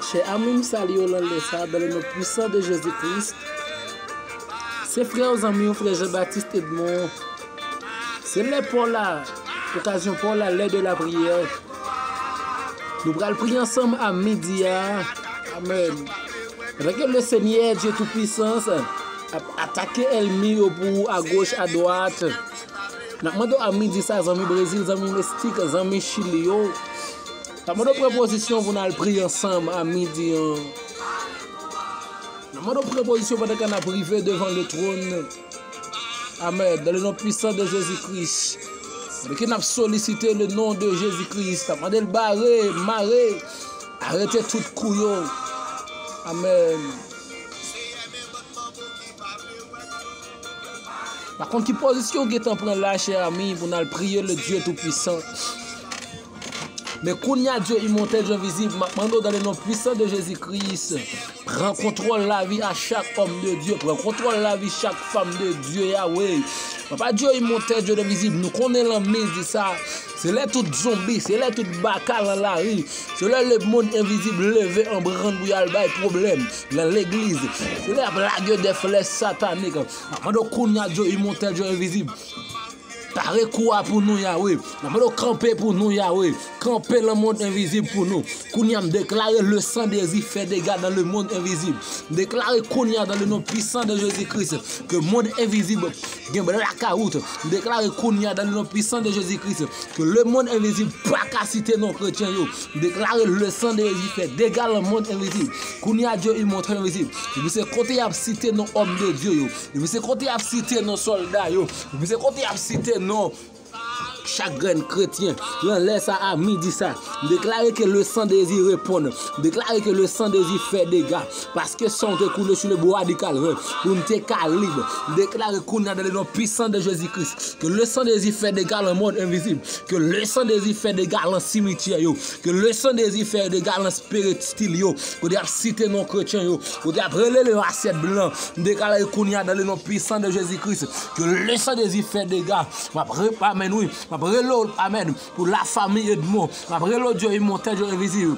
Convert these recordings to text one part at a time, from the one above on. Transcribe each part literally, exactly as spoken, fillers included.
Chè ami, m salye w nan lè sa a, dans le nom puissant de Jésus-Christ. Se frè w, zanmi w, frè Jean-Baptiste Edmond. Se lè pa w la, okazyon pa w la, l'heure de la prière. Nou pral priye ansanm a midi a. Amèn. Pandan ke le Senyè Dye Toupisan ap atake ènmi yo pou ou agoch, adwat, n ap mande w a midi sa, zanmi Brezil, zanmi Meksik, zanmi Chili yo. N ap mande w pran pozisyon pou n al priye ansanm a midi an. N ap mande w pran pozisyon pandan ke n ap rive devan le twòn. Amèn. Dans le nom puissant de Jésus-Christ. Pandan ke n ap solisite le nom de Jésus-Christ, n ap mande l bare, mare, arete tout kou yo. Amèn. Pa konn ki pozisyon w gentan pran la, chè ami, pou n al priye le Dieu Tout-Puissant. Men kounye a, Dye imòtèl, Dye envizib, m ap mande w dans le nom puissant de Jésus-Christ, pran kontwòl lavi a chak òm de Dye, pran kontwòl lavi chak fanm de Dye, Yahweh. Papa Dye imòtèl, Dye envizib, nou konnen lanmezi sa, se lè tout zonbi, se lè tout baka nan lari, se lè lemonn envizib leve an brann pou y al bay pwoblèm nan legliz, se lè y ap lage de flèch satanik. N ap mande w kounye a, Dye imòtèl, Dye envizib, pare kou a pou nou, Yahweh. N ap mande w kanpe pou nou, Yahweh. Kanpe lemonn envizib pou nou. Kounye a, m deklare le sang de Jésus fè dega dans le monde invisible. M deklare kounye a dans le nom puissant de Jésus-Christ ke mond envizib gen blakawout. M deklare kounye a dans le nom puissant de Jésus-Christ ke lemonn envizib pa ka site non kretyen yo. M deklare le sang de Jésus fè dega nan mond envizib. Kounye a, Dye imòtèl, envizib, epi se kote y ap site non òm de Dye yo. Epi se kote y ap site non sòlda yo. Epi se kote y ap site non chak grenn kretyen. Nan lè sa a, midi sa, m deklare ke le sang de Jésus reponn. M deklare ke le sang de Jésus fè dega. Paske san w te koule sou le bwa di Kalvè pou n te ka lib. M deklare kounye a dans le nom puissant de Jésus-Christ ke le sang de Jésus fè dega nan mond envizib. Ke le sang de Jésus fè dega nan simityè yo. Ke le sang de Jésus fè dega nan spirit stil yo. Kote y ap site non kretyen yo. Kote y ap rele yo asyèt blan. M deklare kounye a dans le nom puissant de Jésus-Christ ke le sang de Jésus fè dega. M ap re-, amèn, wi. M ap rele w, amèn, pou la famille Edmond. M ap rele w Dye imòtèl, Dye envizib.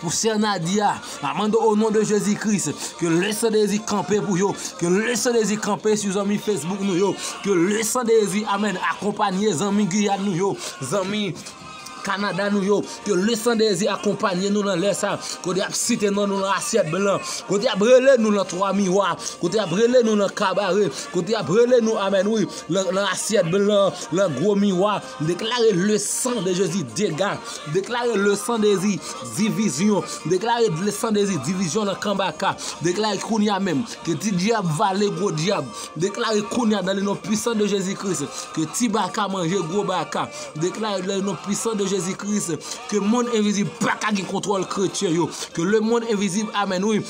Pou sè Nadia, m ap mande w o non de Jezi Kris, ke le san de Jezi kanpe pou yo, ke le san de Jezi kanpe sou zanmi Facebook nou yo, ke le san de Jezi, amèn, akonpanye zanmi Giyàn nou yo, zanmi Kanada nou yo, ke le san de Jezi akonpanye nou nan lè sa, kote y ap site non nou nan asyèt blan, kote y ap rele nou nan twa miwa, kote y ap rele nou nan kabare, kote y ap rele nou, amèn, wi, nan, nan asyèt blan, nan gwo miwa. M deklare le san de Jezi dega. M deklare le san de Jezi divizyon. M deklare le san de Jezi divizyon nan kan baka. M deklare kounye a menm ke ti dyab vale gwo dyab. M deklare kounye a dans le nom puissant de Jésus-Christ ke ti baka manje gwo baka. M deklare dans le nom puissant de Jésus-Christ ke mond envizib pa ka gen kontwòl kretyen yo. Ke le mond envizib, amèn, wi,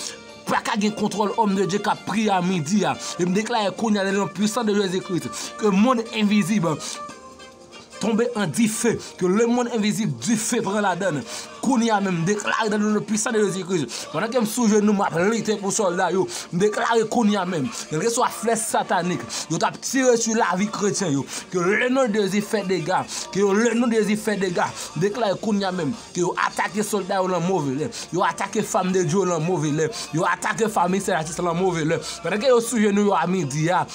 pa ka gen kontwòl òm de Dye k ap priye a midi a. E m deklare kounye a dans le nom puissant de Jésus-Christ ke mond envizib tonbe an dife, ke le mond envizib dife pran ladann. Kounye a menm, m deklare dans le nom puissant de Jésus-Christ, pandan ke m sou jenou, m ap lite pou sòlda yo. M deklare kounye a menm, kèlkeswa flèch satanik yo t ap tire sou lavi kretyen yo, ke le non de Jezi fè dega, ke yo, le non de Jezi fè dega. M deklare kounye a menm ke yo atake sòlda yo nan move lè, yo atake fanm de Dye yo nan move lè, yo atake fanmi Sè Natis lan move lè. Pandan ke yo sou jenou yo a midi a,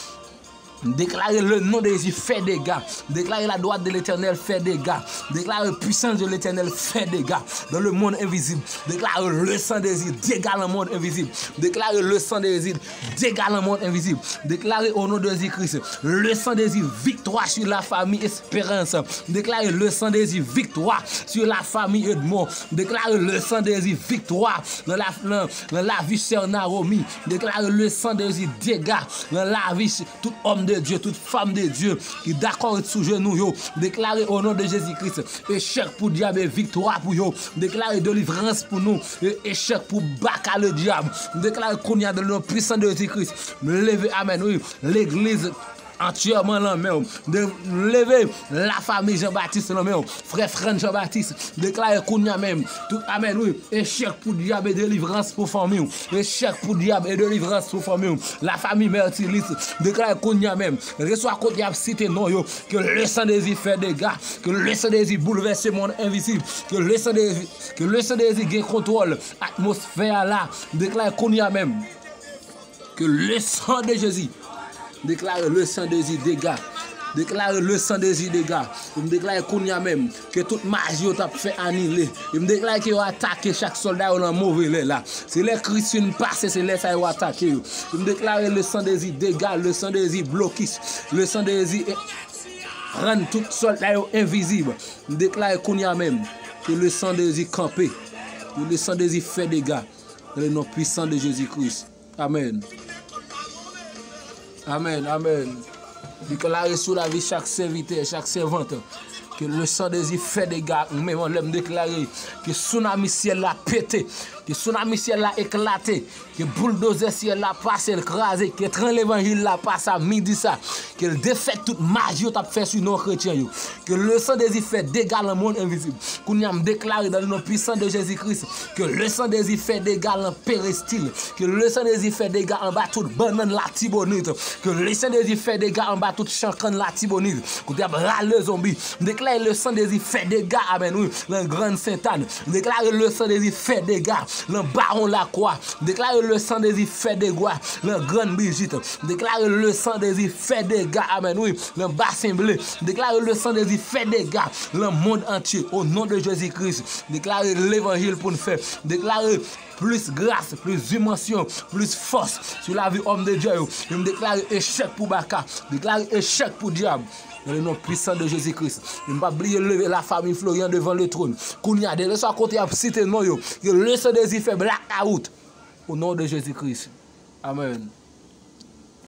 m deklare le non de Jezi fè dega. M deklare la droite de l'Éternel fè dega. M deklare puissance de l'Éternel fè dega dans le monde invisible. M deklare le san de Jezi dega nan mond envizib. M deklare le san de Jezi dega nan mond envizib. M deklare o non de Jezi Kris, le san de Jezi viktwa sou la famille Espérance. M deklare le san de Jezi viktwa sou la famille Edmond. M deklare le san de Jezi viktwa nan la, nan, nan lavi sè Naomi. M deklare le san de Jezi dega nan lavi tout òm de Dye, tout fanm de Dye ki dakò ret sou jenou yo. M deklare o non de Jezi Kris, echèk pou dyab e viktwa pou yo. M deklare delivrans pou nou e echèk pou baka le dyab. M deklare kounye a dans le nom puissant de Jésus-Christ, m leve, amèn, wi, legliz Antyèman nan men w. De, leve Lafanmi Jean Baptiste nan men w. Frè Frantz Jean Baptiste, deklare kounye a menm. Tout, amèn, wi. Echèk pou dyab e delivrans pou fanmi w. Echèk pou dyab e delivrans pou fanmi w. Lafanmi Mertilis, deklare kounye a menm. Kèlkeswa kote y ap site non yo, ke le san de Jezi fè dega, ke le san de Jezi boulvèse mond envizib, ke le san de Jezi, ke le san de Jezi gen kontwòl atmosfè a la. Deklare kounye a menm. Ke le san de Jezi. Deklare le san de Jezi dega. Deklare le san de Jezi dega. E m deklare kounye a menm ke tout maji yo t ap fè anile. E m deklare ke yo atake chak sòlda yo nan move lè la. Se lè Kris fin pase, se lè sa yo atake yo. E m deklare le san de Jezi dega, le san de Jezi blokis, le san de Jezi, eh, rann tout sòlda yo envizib. M deklare kounye a menm ke le san de Jezi kanpe. Ke le san de Jezi fè dega. Dans le nom puissant de Jésus-Christ. Amèn. Amèn, amèn. Deklare sou lavi chak sèvitè, chak sèvant, ke le san de Jezi fè dega. Menm lè m deklare ke sounami syèl la pete, ke sounami syèl la eklate, ke bouldozè syèl la pase l kraze, ke tren levanjil la pase a midi sa, ke l defèt tout maji yo t ap fè sou non kretyen yo. Ke le san de Jezi fè dega nan mond envizib. Kounye a m deklare dans le nom puissant de Jésus-Christ, ke le san de Jezi fè dega nan peristil. Ke le san de Jezi fè dega anba tout bannann Latibonit. Ke le san de Jezi fè dega anba tout chan kann Latibonit. Kote y ap rale zonbi. M deklare le san de Jezi fè dega, amèn, wi, nan Grann Sentàn. M deklare le san de Jezi fè dega nan Bawon Lakwa. M deklare le san de Jezi fè dega nan Grann Brijit. M deklare le san de Jezi fè dega, amèn, wi, nan Basen Ble. M deklare le san de Jezi fè dega nan mond antye, o non de Jezi Kris. M deklare levanjil pou n fè. M deklare plis gras, plis dimansyon, plis fòs sou lavi òm de Dye yo. E m deklare echèk pou Baka. Deklare echèk pou dyab. Dans le nom puissant de Jésus-Christ. E m p ap bliye leve Lafanmi Florian devan le tròn. Kounye a, kèlkeswa kote y ap site non yo, ke le san de Jezi fè blakawout. O non de Jezi Kris. Amèn.